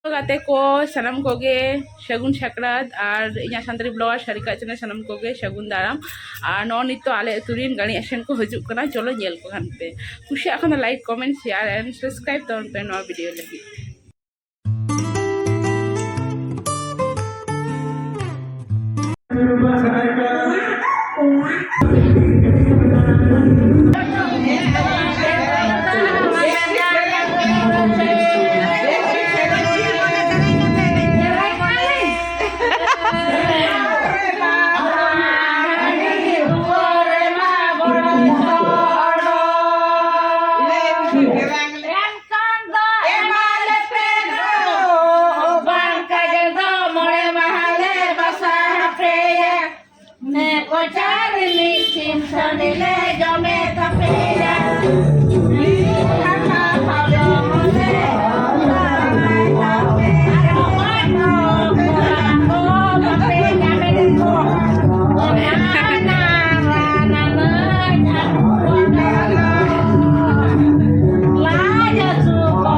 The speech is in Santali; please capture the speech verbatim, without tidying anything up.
ᱜᱟᱛᱮ ᱠᱚ ᱥᱟᱱᱟᱢ ᱠᱚᱜᱮ ᱥᱟᱹᱜᱩᱱ ᱥᱟᱠᱨᱟᱛ, ᱟᱨ ᱤᱧᱟᱹᱜ ᱥᱟᱱᱛᱟᱲᱤ ᱵᱞᱚᱜᱟᱨ ᱥᱟᱹᱨᱤᱠᱟ ᱪᱮᱱᱮᱞ ᱥᱟᱱᱟᱢ ᱠᱚᱜᱮ ᱥᱟᱹᱜᱩᱱ ᱫᱟᱨᱟᱢ᱾ ᱟᱨ ᱱᱚᱜᱼᱚ ᱱᱤᱛᱚᱜ ᱟᱞᱮ ᱟᱹᱛᱩ ᱨᱮᱱ ᱜᱟᱹᱲᱤ ᱟᱥᱮᱱ ᱠᱚ ᱦᱤᱡᱩᱜ ᱠᱟᱱᱟ, ᱪᱚᱞᱚ ᱧᱮᱞ ᱠᱚ ᱠᱷᱟᱱ ᱯᱮ᱾ ᱠᱩᱥᱤᱭᱟᱜ ᱠᱷᱟᱱ ᱫᱚ like, comment, share and subscribe ᱛᱟᱵᱚᱱ ᱯᱮ ᱱᱚᱣᱟ ᱵᱷᱤᱰᱤᱭᱳ ᱞᱟᱹᱜᱤᱫ᱾ ᱮᱱᱠᱷᱟᱱ ᱫᱚ ᱮᱢᱟᱞᱮ ᱯᱮ ᱜᱚᱲᱚ, ᱵᱟᱝ ᱠᱟᱡᱮ ᱫᱚ ᱢᱚᱬᱮ ᱢᱟᱦᱟ ᱞᱮ ᱵᱟᱥᱟ ᱟᱯᱮᱭᱟ᱾ ᱱᱮ ᱠᱚᱪᱟ ᱨᱤᱱᱤᱡ ᱥᱤᱢ ᱥᱟᱺᱰᱤ ᱞᱮ ᱡᱚᱢᱮ ᱛᱟᱯᱮᱭᱟ᱾ ᱢᱤᱫ ᱦᱟᱯᱛᱟ ᱛᱟᱭᱚᱢ ᱞᱮ ᱚᱲᱟᱜ ᱛᱟᱯᱮ᱾ ᱟᱨ ᱚᱠᱚᱭ ᱦᱚᱸ ᱠᱚᱲᱟ ᱠᱚ ᱵᱟᱯᱮ ᱧᱟᱢᱮᱫ ᱠᱚᱣᱟ᱾ ᱚᱱᱟ ᱱᱟᱣᱟ ᱱᱟᱱᱟ ᱡᱟᱹᱯᱩᱫ ᱞᱟᱡ ᱦᱟᱹᱥᱩ ᱠᱚ᱾